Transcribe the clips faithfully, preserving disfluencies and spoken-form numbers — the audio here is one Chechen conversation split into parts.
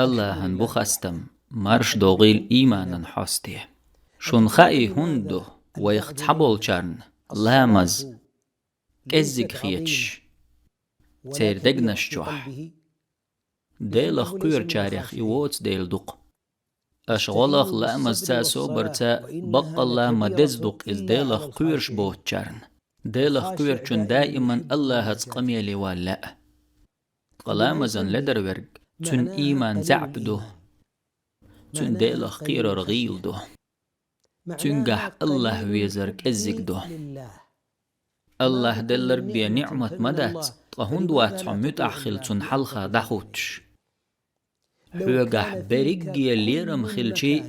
Аллахӏан бу хастам, марш догӏийла ийманан хьосте. Шун хаий хӏунда ду, вайх цхьаболчарна ламаз кӏеззиг хеташ, церан дегнаш чохь Делах кхоьручарех и воцу дела ду-кх. Аша гӏолах ламазца, собарца баккъалла ма деза ду-кх иза Делах кхоьруш боцучарна. Делах кхоьручун даиман Аллахӏаца къамеле вала лаьа. Ткъа ламазан ледар верг, цуьнан ийман заьӀап ду, цуьнан Делах кхерар гӀийла ду. Цуьнгахь Аллахӏ везар кӀеззиг ду. Аллахӏ делларг бен ниӀмат ма дац, ткъа хӀунда вац хьо муьтӀахь хила цунна хьалха дӀахӀуттуш? Хьоьгахь берриге лерам хилчий,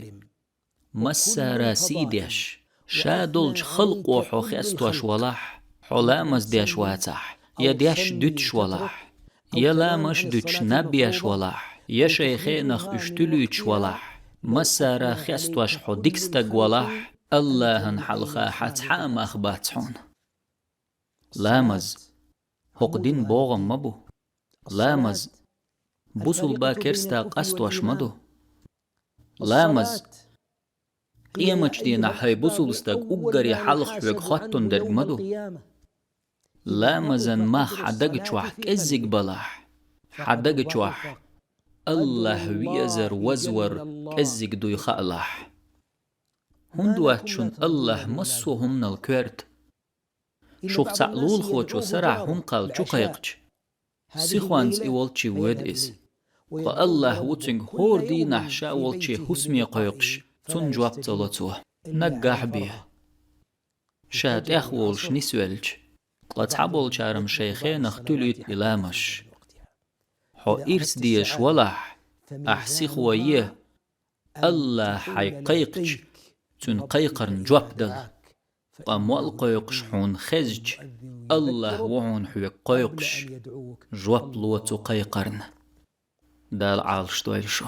массара сий деш, ша долчу халкъо хьо хестош валахь, хьо ламаз деш вацахь, я деш дуьтуш валахь, я ламаш дуьтуш наб еш валахь, я шайн хенах уьш туьлуьйтуш валахь, массара хестош хьо дика стаг валахь, Аллахӏан хьалха хьан цхьа а мах бац хьуна. Ламаз хӀокху динан богӀам ма бу. Ламаз бусулба керста къастош ма ду. Ламаз къематчу дийнахь хьайн бусулба стаг уггаре хьалха хьоьга хоттун дерг ма ду. Ламазан мах хьан дага чохь кӀеззиг балахь, хьан дага чохь Аллахӏ везар, вазвар кӀеззиг дуй хаалахь. ХӀунда вац шуна Аллахӏ массо а хӀуманал коьрта? Шух цхьаъ лулахочо сарахь хӀума кхалла чу кхайкхича, сихонца и волчу воьду иза. Ткъа Аллахӏ ву цуьнга хӀора дийнахь ша волчу хӀусаме кхойкхуш, цунна жоп ца ло цо. Наггахь бен, ша тӀехволуш нисвелча, ткъа цхьаболчара-м шайн хенах туьлуьйту и ламазаш. Хьо ирс дезаш валахь, ахь сихо е, Аллахӏ хьайга кхайкхича, цуьнан кхайкхарна жоп дала. Ткъа молла кхойкхуш хьуна хезча, Аллахӏ ву хьуна хьоьга кхойкхуш, жоп ло цу кхайкхарна. Дала Ӏалашдойла шу.